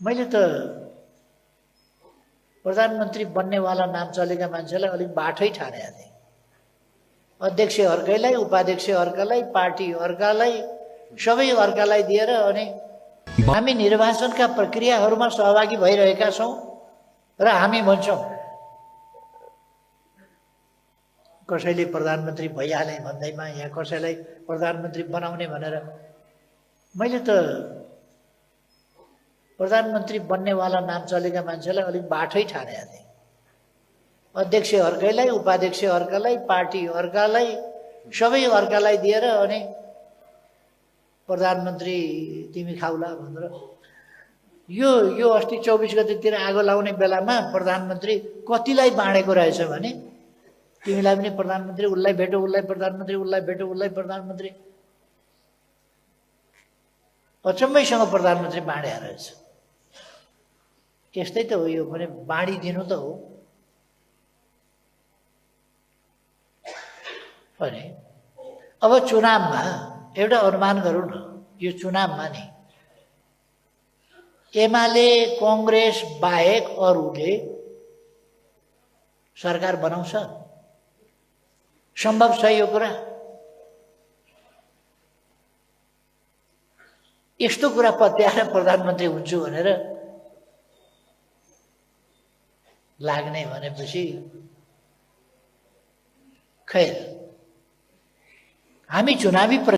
मैले त प्रधानमन्त्री बन्नेवाला नाम चलेका मान्छेलाई अलिक बाठै ठानेका थिएँ। अध्यक्ष अर्कैलाई, उपाध्यक्ष अर्कालाई, पार्टी अर्कालाई, सबै अर्कालाई दिएर अनि हामी निर्वाचनका प्रक्रियाहरूमा सहभागी भइरहेका छौँ र हामी भन्छौँ कसैले प्रधानमन्त्री भइहाले भन्दैमा यहाँ कसैलाई प्रधानमन्त्री बनाउने भनेर मैले त प्रधानमन्त्री बन्नेवाला नाम चलेका मान्छेलाई अलिक बाठै ठानेका थिएँ। अध्यक्ष अर्कैलाई, उपाध्यक्ष अर्कालाई, पार्टी अर्कालाई, सबै अर्कालाई दिएर अनि प्रधानमन्त्री तिमी खाउला भनेर यो अस्ति 24 गतेतिर आगो लाउने बेलामा प्रधानमन्त्री कतिलाई बाँडेको रहेछ भने तिमीलाई पनि प्रधानमन्त्री, उसलाई भेटो, उसलाई प्रधानमन्त्री, उसलाई भेटो, उसलाई प्रधानमन्त्री, अचम्मैसँग प्रधानमन्त्री बाँडेको रहेछ। त्यस्तै त हो यो पनि, बाँडिदिनु त हो। अनि अब चुनावमा एउटा अनुमान गरौँ न, यो चुनावमा नि एमाले कांग्रेस बाहेक अरूले सरकार बनाउँछ? सम्भव छ यो कुरा? यस्तो कुरा पत्याएर प्रधानमन्त्री हुन्छु भनेर लाग्ने भनेपछि खैर हामी चुनावी